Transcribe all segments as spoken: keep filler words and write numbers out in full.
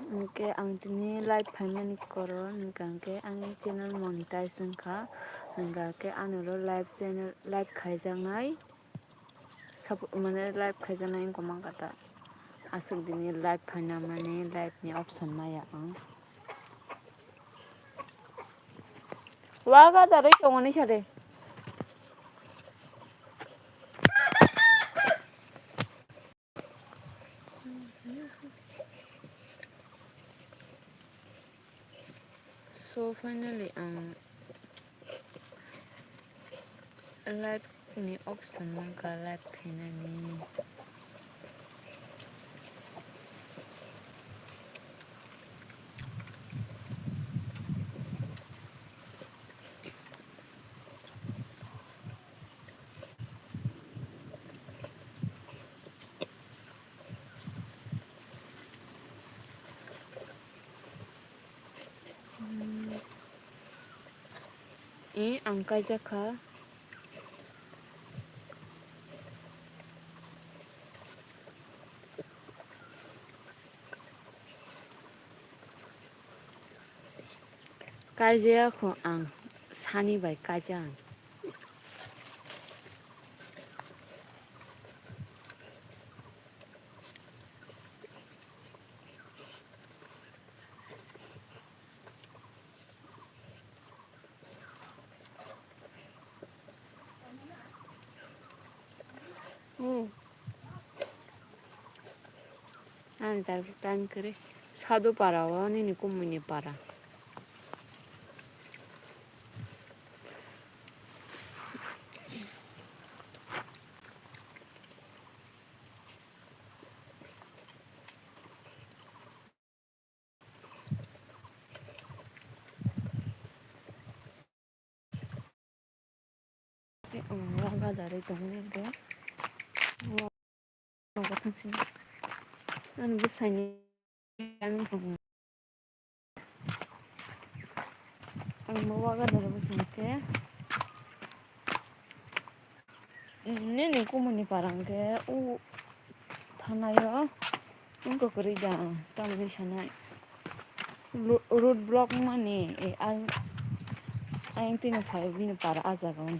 Hwnkhe ang tini live phaimani koron hwnkha hwnkhe ani channel monetize wngkha, hwnkha khe anoro live channel, live khaijaknai, sabo, mane live khaijaknai wngkha mankha ta. Aswk dini live phaina mani live ni option maya ang. Waga darwi tongoni sade. So finally ang live ni option mankha live khainani. Eh, ang kaijak kha. Kaijak kho ang, sani bai kaijak ang. Hmm. Ani tak tan kere sadu para o nini kumui ni para. Tei ang waga darwi tongwi bo. Waga thangsi. Ani bwsani ani tongo. Ang bo waga darwi bo thangkhe. Nini kumuni para hwnkhe o thanaio wngkha kwrwi da, tamni sanai. Ro-, road block wngmani, eh, ang, ayang tini phai bini para ah jaga o.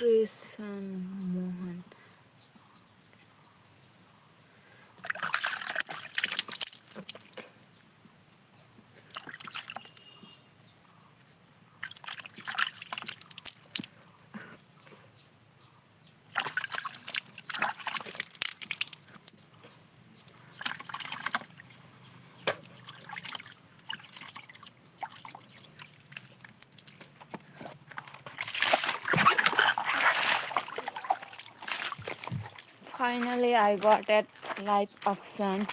Krishan Mohan. Finally, I got that live auction.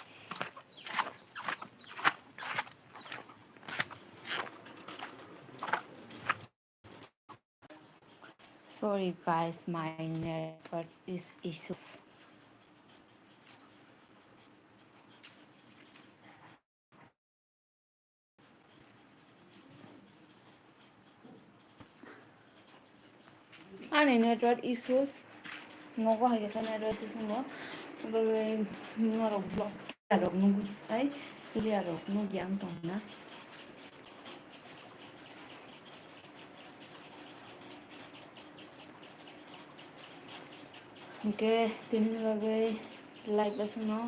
Sorry guys, my network is issues. Ani network issues, nogo hai khe network issues wngmo, norok vlog rok nugwi ai clear rok nugya wng tongna. Hwnkhe tini bagwi live aswkno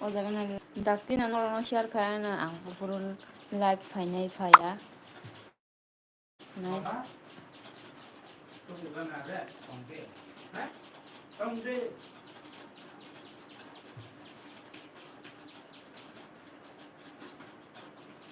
o jaga nang dakti nang norokno share khai ano ang buphuru live phainai phaiya. Nai.